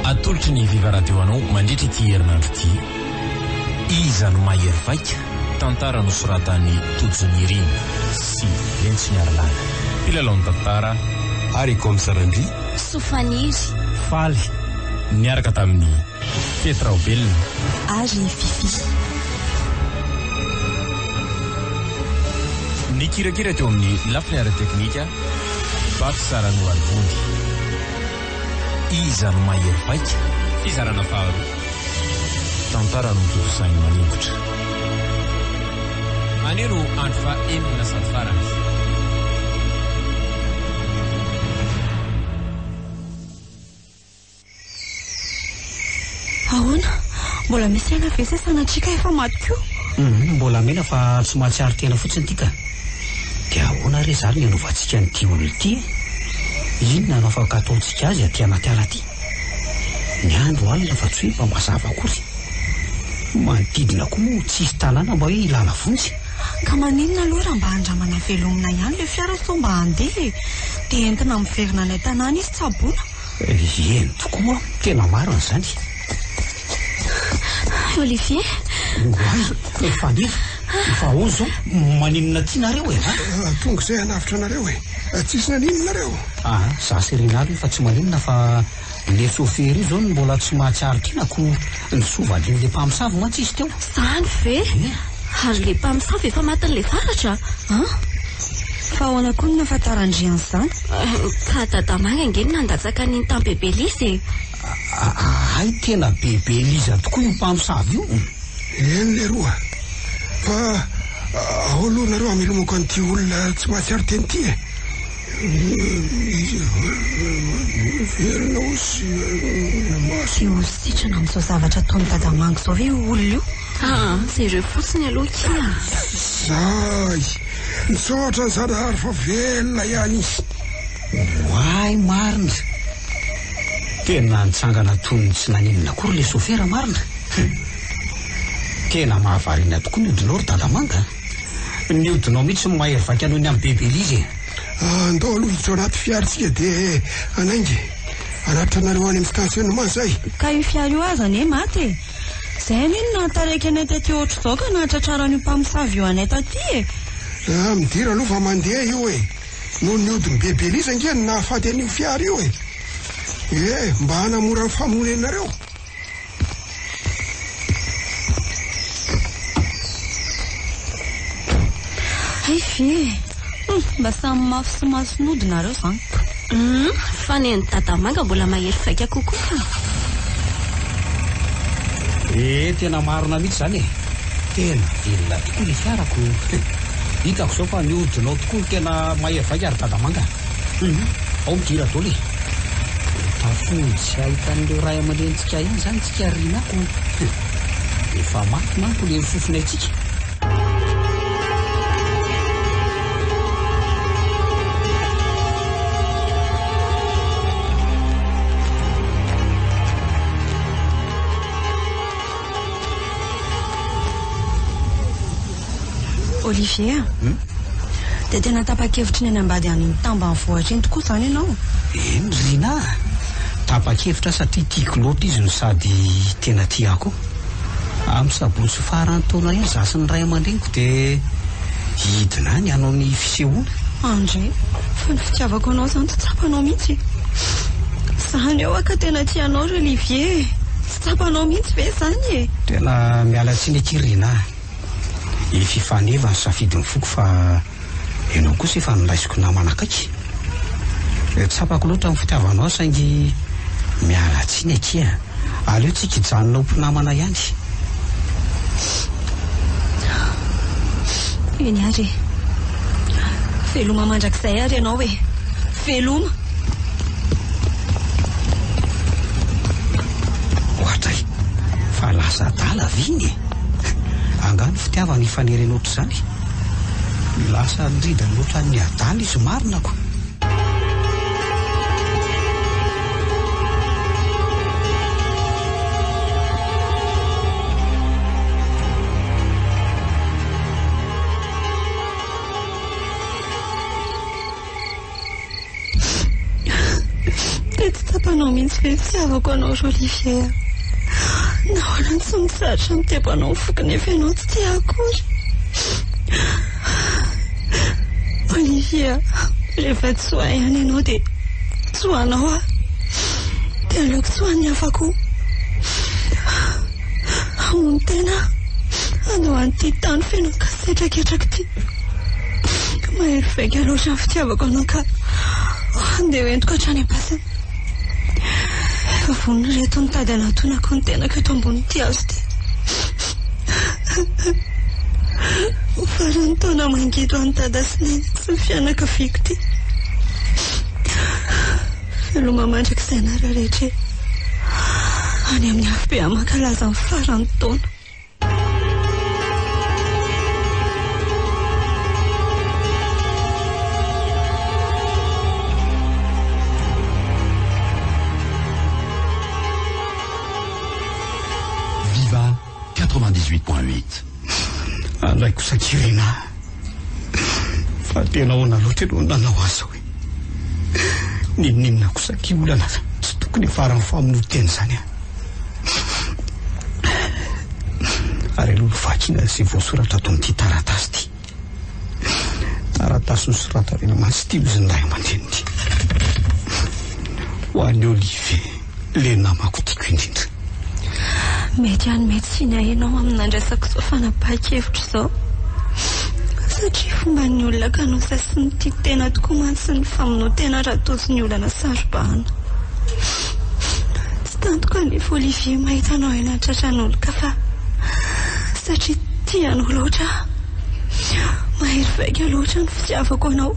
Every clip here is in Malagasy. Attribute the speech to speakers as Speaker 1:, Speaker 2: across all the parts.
Speaker 1: Atolotry ny Viva Radio anao mandritra ity herinandro ity. Iza no mahery vaika? Tantara nosoratan'i Tojo Nirina sy Lentsiniarilala. Mpilalao ny tantara.
Speaker 2: Ary Coms Randria.
Speaker 3: Sofaniry.
Speaker 1: Faly niaraka tamin'i Fety Raobelina.
Speaker 3: Ary Fiffi.
Speaker 1: Nikirakira teo amin'ny lafiny ara-teknika, Babs Ranoarivony. Iza no mahery vaika? Fizarana faharoa. Tantara notontosain'i Maningotra. Anio no andro faha enina sady farany.
Speaker 3: Ahoana? Mbola misy aina ve sa sanatria ka efa maty koa?
Speaker 4: Humm, mbola mena fa tsy mahatsiaro tena fotsiny ity ka. Dia ahoana re izany ny hanaovantsika an'ity olona ity e? Inona no afaka ataontsika azy aty anaty ala aty? Ny andro alina fa tsy hoe mba mazava akory. Manodidina koa moa tsisy tanàna mba hoe ilana vonjy.
Speaker 3: Ka maninona aloha raha mba andramana velomina ihany ilay fiara sao mba handeha e? Dia entina miverina any an-tanàna izy tsaboina.
Speaker 4: Eny tokoa, tena marina izany.
Speaker 3: Olivier.
Speaker 4: Oay, Faneva, fa ahoana izao? Maninona aty nareo e?
Speaker 2: Tonga izay hanavotra anareo e. Tsisy naninona nareo?
Speaker 4: Aa, za sy Rina aloha efa tsy maninona fa le sôfera io izao no mbola tsy mahatsiaro tena ko nisovalin'le mpamosavy mantsy izy teo.
Speaker 3: Izany ve? Ary le mpamosavy efa matin'le varatra an? Fa ahoana koa no nahafantaran-dry an'izany? Ka Dadamanga ange no nandatsaka an'iny tamin'i Bebe Liza e!
Speaker 4: Hay tena Bebe Liza tokoa io mpamosavy io.
Speaker 2: Eny leroa a! Fa ao aloha nareo hamelomako an'ity olona tsy mahatsiaro tena ity e! Velona hozy maso.
Speaker 3: Dia ho sitrana amin'izao zavatra ataon'i Dadamanga izao ve io olona io? Aa, jereo fotsiny aloha kia.
Speaker 2: Zay! Misaotra an'i Zanahary fa velona ihany izy.
Speaker 4: Oay marina! Tena nitsangana toy ny tsy naninona akory ilay sofera marina. Hum! Tena mahavariana tokoa ny odinao ry Dadamanga a! Ny odinao mihitsy no mahery vaika noho ny an'i Bebe Liza e!
Speaker 2: Andao aloha hiditra ao anaty fiara tsika dia hanainga e! Hanatitra anareo any amin'ny stationnement zay.
Speaker 3: Ka io fiara io aza anie maty e! Zay anie no nahataraiky anay taty ohatr'izao ka nahatratraran'io mpamosavy io anay taty e!
Speaker 2: Ah, midira aloha fa mandeha io e! Noho ny odin'i Bebe Liza ange no nahafaty an'io fiara io e! Eh, mba hanamora ny famonoana anareo.
Speaker 3: Hay ve e! Hum, mba samy mafy sy mason'ody nareo zany ka. Hum, fa nen'i Dadamanga mbola mahery vaika kokoa ka.
Speaker 4: Eh, tena marina mihitsy izany e! Tena velona tokoa ilay fiarako. Hitako izao fa ny hodinao tokoa no tena mahery vaika ry Dadamanga. Hum, ao midira daholo e! Ho tafody sy hahita an'ireo ray aman-drenintsika ihany izany tsika ry Rinako. Efa maty manko ilay fofonaintsika.
Speaker 3: Olivier a! Dia tena tapa-kevitry ny hanambady an'iny tambanivohitra iny tokoa izany ianao?
Speaker 4: Eny ry Rina a! Tapa-kevitra aho satria tiako loatra izy no sady tena tia ahy koa. Amin'ny sabotsy faran'ny taona iny izaho sy ny ray aman-dreniko dia hidina any hanao ny fisehoana.
Speaker 3: André, fa ny fitiavako anao izany tsy tsapanao mihitsy e! Izany eo aho ka tena tia anao ry Olivier e! Tsy tsapanao mihitsy ve izany e?
Speaker 4: Tena miala tsiny akia ry Rinah a! Efa hifaneva ny safidin'ny foko fa ianao kosa efa noraisiko namana akaiky. Tsapako loatra ny fitiavanao ahy saingy miala tsiny akia. Aleo tsika hijanona ho mpinamana ihany.
Speaker 3: Eny ary e. Veloma mandrakizay ary ianao e. Veloma.
Speaker 4: Oadray! Fa lasa adala ve iny e? Angaha ny fitiavana ifanerena ohatr'izany? Lasa niridana ohatran'ny adala izy marina ko!
Speaker 3: Dia tsy tsapanao mihitsy ve ny fitiavako anao ry Olivier a? Nahoana no tsy mitsahatra mitepo anao ny foko nefa ianao tsy tia akory? Olivier a, rehefa tsy ho ahy ihany ianao dia tsy ho anao aho. Dia aleoko tsy ho an'ny hafa koa. Hamono tena aho, handao an'ity tany feno ankasetraketraka ity. Mahery vaika loatra ny fitiavako anao ka andeha ho entiko hatrany am-pasana. Efa vonona ireto ny tady hanatonako ny tenako eto ambonin'ity hazo ity. Ho faran'ny taona mangidy ho an'i Dada sy Neny sy ny fianakaviako ity. Veloma mandrakizay anareo rehetra e. Any amin'ny afobe mankalaza ny faran'ny taona.
Speaker 1: Viva 98.8.
Speaker 4: Alaiko sakirina fa tena ahoana loatra ianao no nanao azy hoe n'inon'inona kosa akia olana tsy tokony hifaran'ny famonoan-tena izany an. Ary aleo hovakiana izay voasoratra ato amin'ity taratasy ity. Taratasy nosoratan'i mantsy ity hozy ny ray aman-dreniny ity. Ho an'i Olivier, ilay namako tiako indrindra.
Speaker 3: Mety hanome tsiny ahy ianao amin'ny nandraisako izao fanapahan-kevitra izao. Satria fomban'ny olona kanosa sy ny tia tena tokoa mantsy ny famonoan-tena raha tojo ny olana saro-bahana. Tsy tantiko anefa Olivier mahita anao eny an-tratran'olon-kafa satria tia anao loatra aho. Mahery vaika loatra ny fitiavako anao.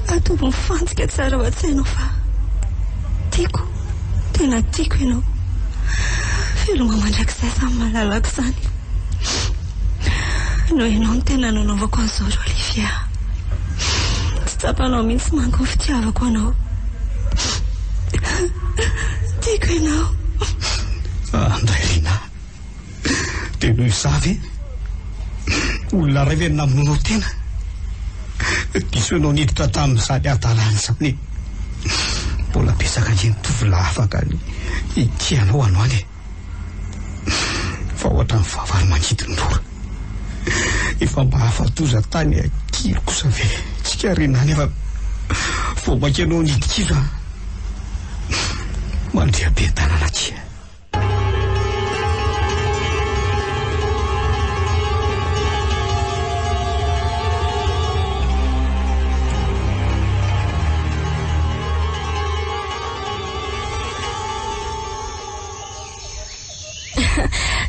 Speaker 3: Ataovy mifantsika tsara ao an-tsainao fa tiako, tena tiako ianao. Veloma mandrakizay izany malalako izany. Noho ianao no tena nanaovako an'izao ry Olivier a. Tsy tsapanao mihitsy manko ny fitiavako anao. Tiako ianao.
Speaker 4: Andray Rinah. Dia noho izaho ve? Olona iray ve no namonoanao tena? Diso ianao niditra tamin'izany hadalana izany e. Mbola betsaka ange ny tovolahy afaka ny hitia anao any ho any e. Fa ohatran'ny vavary mangidy ny rora. Efa mba afa-doza tany ankily kosa ve tsika ry Nany efa vao mainka ianao nidi-kizo an! Mandria be an-tanana aty.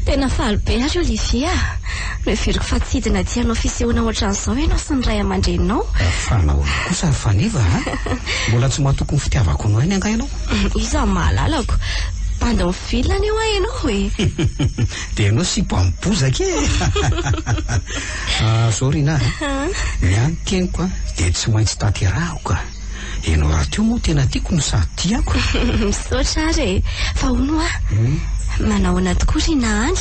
Speaker 3: Tena faly be aho ry Olivier a! Noheveriko fa tsy hidina aty hanao fisehoana ohatran'izao ianao sy ny ray aman-dreninao.
Speaker 4: Fa nahoana kosa ry Faneva a? Mbola tsy matoky ny fitiavako anao ihany angaha ianao?
Speaker 3: Iza no mahalala ko? Bandy mivilana anie hoa ianao e!
Speaker 4: Dia ianao sipa mibozaka e! Zao Rinah a! Ny ahy ny teniko a, dia tsy maintsy tanterahako ka! Ianao rahateo moa tena tiako no sady tiako.
Speaker 3: Misaotra ary e! Fa hono hoa, manahoana tokoa ry Nahany?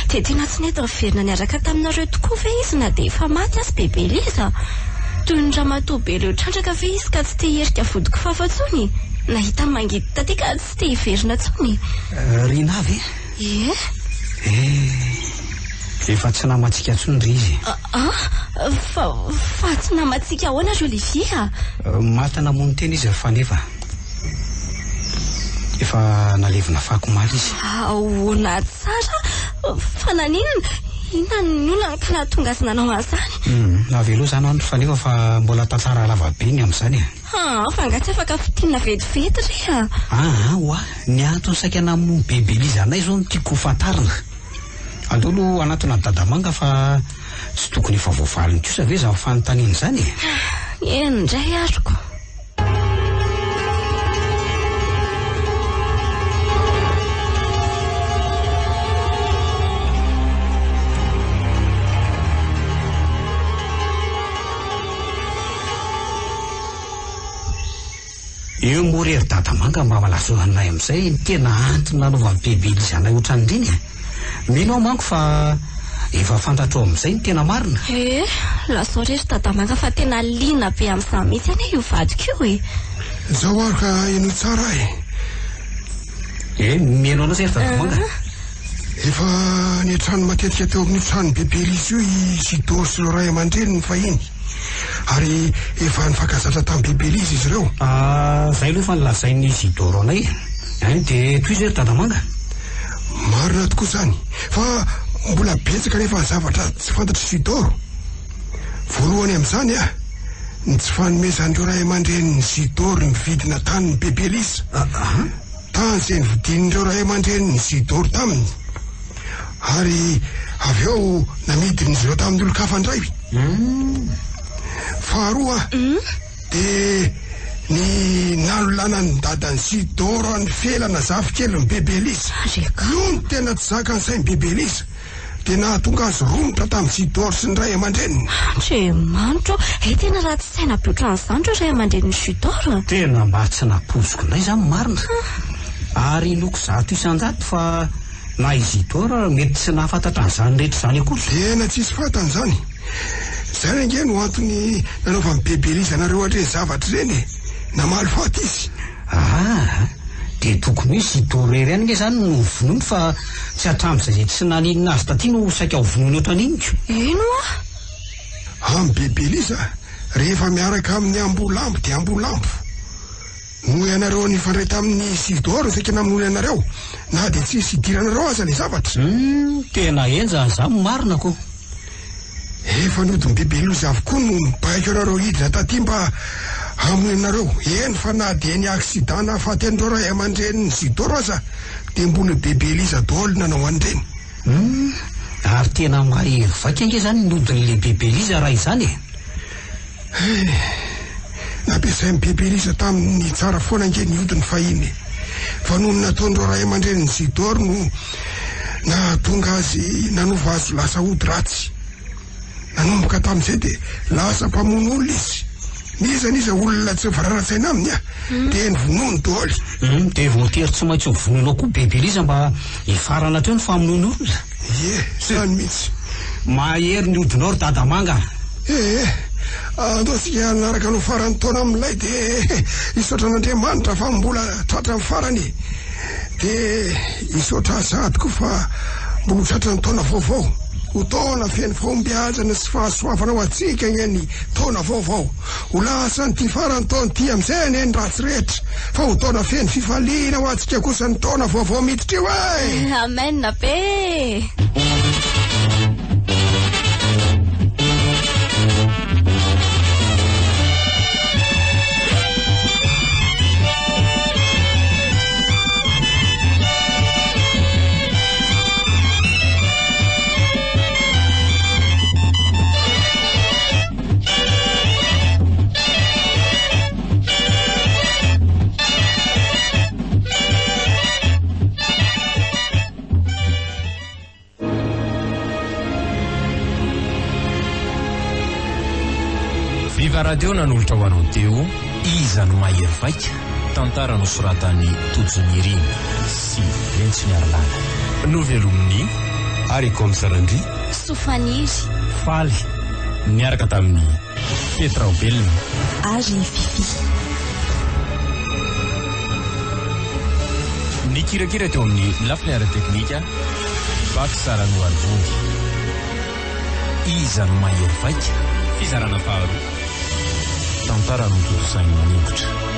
Speaker 3: Dia tena tsy nety niverina niaraka taminareo tokoa ve izy na dia efa maty aza Bebe Liza? Toy ny ramatoa be leo trandraka ve izy ka tsy te hierika vodi-kifafa intsony? Nahita mangidy taty ka tsy te hiverina intsony?
Speaker 4: Rinah ve?
Speaker 3: Ie.
Speaker 4: Eh, efa tsy namantsika intsony ry izy.
Speaker 3: Ah, fa, fa tsy namantsika ahoana ry Olivier a?
Speaker 4: Maty namono tena izy ry Faneva. Efa nalevina fako omaly izy.
Speaker 3: Ahoana tsara? Fa naninona? Inona ny olana ka nahatonga azy nanao an'izany?
Speaker 4: Hum, avelao izany ho'a ry Faneva fa mbola tantara lava be ny amin'izany e.
Speaker 3: Haa, fa angaha tsy afaka fintinina vetivety re a?
Speaker 4: Aa, ho'a, ny antony saika namono Bebe Liza anay izao no tiako ho fantarina. Aleo aloha hanatona an'i Dadamanga fa tsy tokony efa voavaliny kosa ve izany fanontaniana izany e?
Speaker 3: Eny indray aroko.
Speaker 4: Eo moa re ry Dadamanga mba lazao anay amin'izay ny tena antony nanaovan'i Bebe Liza anay ohatran'ireny e! Mino aho manko fa efa fantatrao amin'izay ny tena marina.
Speaker 3: Eh, lazao re ry Dadamanga fa tena liana be amin'izany mihitsy anie io vadiko io e!
Speaker 2: Zao ary ka henoy tsara ahy.
Speaker 4: Eh, mihaino anao zay ry Dadamanga.
Speaker 2: Efa niantrano matetika teo amin'io tranon'i Bebe Elisa io i Zidoro sy ireo ray aman-dreniny fahiny. Ary efa nifankazatra tamin'i Bebe Elisa izy ireo.
Speaker 4: Ah, zay aloha efa nolazain'i Zidoro anay. Ein, dia tohizo ry Dadamanga.
Speaker 2: Marina tokoa izany. Fa mbola betsaka anefa ny zavatra tsy fantatr'i Zidoro. Voalohany amin'izany, ny tsy fanomezan'ireo ray aman-drenin'i Zidoro ny vidina tanin'i Bebe Elisa. Tany izay novidian'ireo ray aman-drenin'i Zidoro taminy. Ary avy eo namidin'izy ireo tamin'ny olon-kafa indray. Faharoa, dia ny nanolanan'ny dadan'i Zidoro an'i Felana zafikelin'i Bebe Elisa. Io no tena tsy zakan'ny sain'i Bebe Elisa. Dia nahatonga azy romotra tamin'i Zidoro sy ny ray aman-dreniny.
Speaker 3: Andriamanitra ô! Hay tena ratsy saina be ohatran'izany ireo ray aman-drenin'i Zidoro a!
Speaker 4: Tena mba tsy nampoiziko indray izany marina. Ary inoako 100% fa na i Zidoro ary mety tsy nahafantatra an'izany rehetra izany akory.
Speaker 2: Tena tsisy fantany izany. Izany ange no antony nanaovan'i Bebe Eliza anareo an'ireny zavatra ireny e! Namaly faty izy.
Speaker 4: Aa! Dia tokony hoe Zidoro irery ihany ange izany no novonoiny fa tsy hatramin'izay izay tsy naninona azy taty no saika hovonoiny ohatran'iny ko.
Speaker 3: Ino hoa?
Speaker 2: Amin'i Bebe Eliza, rehefa miaraka amin'ny ambolambo dia ambolambo. Noho ianareo nifandray tamin'i Zidoro no saika namonoany anareo, na dia tsisy idiranareo aza ilay zavatra.
Speaker 4: Humm, tena henjana izany marina ko.
Speaker 2: Efa nodin'i Bebe Loza avokoa no nibaiko anareo hidina taty mba hamono anareo. Eny fa na dia ny accident nahafaty an'ireo ray aman-drenin'i Zidoro aza dia mbola i Bebe Liza daholo nanao an'ireny.
Speaker 4: Humm, ary tena mahery vaika ange izany ny odin'ilay Bebe Liza raha izany e!
Speaker 2: He, nampiasain'i Bebe Liza tamin'ny tsara foana ange ny odiny fahiny e! Fa noho ny nataon'ireo ray aman-drenin'i Zidoro no nahatonga azy nanova azy ho lasa ody ratsy. Nanomboka tamin'izay dia lasa mpamono olona izy. N'iza n'iza olona tsy nivarara-tsaina aminy dia novonoiny daholo.
Speaker 4: Hum, dia voatery tsy maintsy hovonoinao koa Bebe Liza mba hifarana hatreo ny famonoana olona.
Speaker 2: Ie, izany mihitsy.
Speaker 4: Mahery ny odinao ry Dadamanga a!
Speaker 2: Ee, andao isika hanaraka an'io faran'ny taona amin'ilay dia hisaotra an'Andriamanitra fa mbola tratra ny farany e! Dia hisaotra azy sahady koa fa mbola ho tratra ny taona vaovao. Ho taona feno fahombiazana sy fahasoavana ho antsika anie ny taona vaovao. Ho lasan'ity faran'ny taona ity amin'izay anie ny ratsy rehetra fa ho taona feno fifaliana ho antsika kosa ny taona vaovao miditra io e!
Speaker 3: Amen be e!
Speaker 1: Viva Radio nanolotra ho anao teo Iza no mahery vaika? Tantara nosoratan'i Tojo Nirina sy Lentsiniarilala. Novelomin'i
Speaker 5: Aricom Sarandria.
Speaker 3: Sofaniry.
Speaker 1: Faly niaraka tamin'i Pety Raobelina.
Speaker 3: Ary Fiffi.
Speaker 1: Nikirakira teo amin'ny lafiny ara-teknika, Bax Ranoarivony. Iza no mahery vaika? Fizarana faharoa. Tantara notontosain'i Maningotra.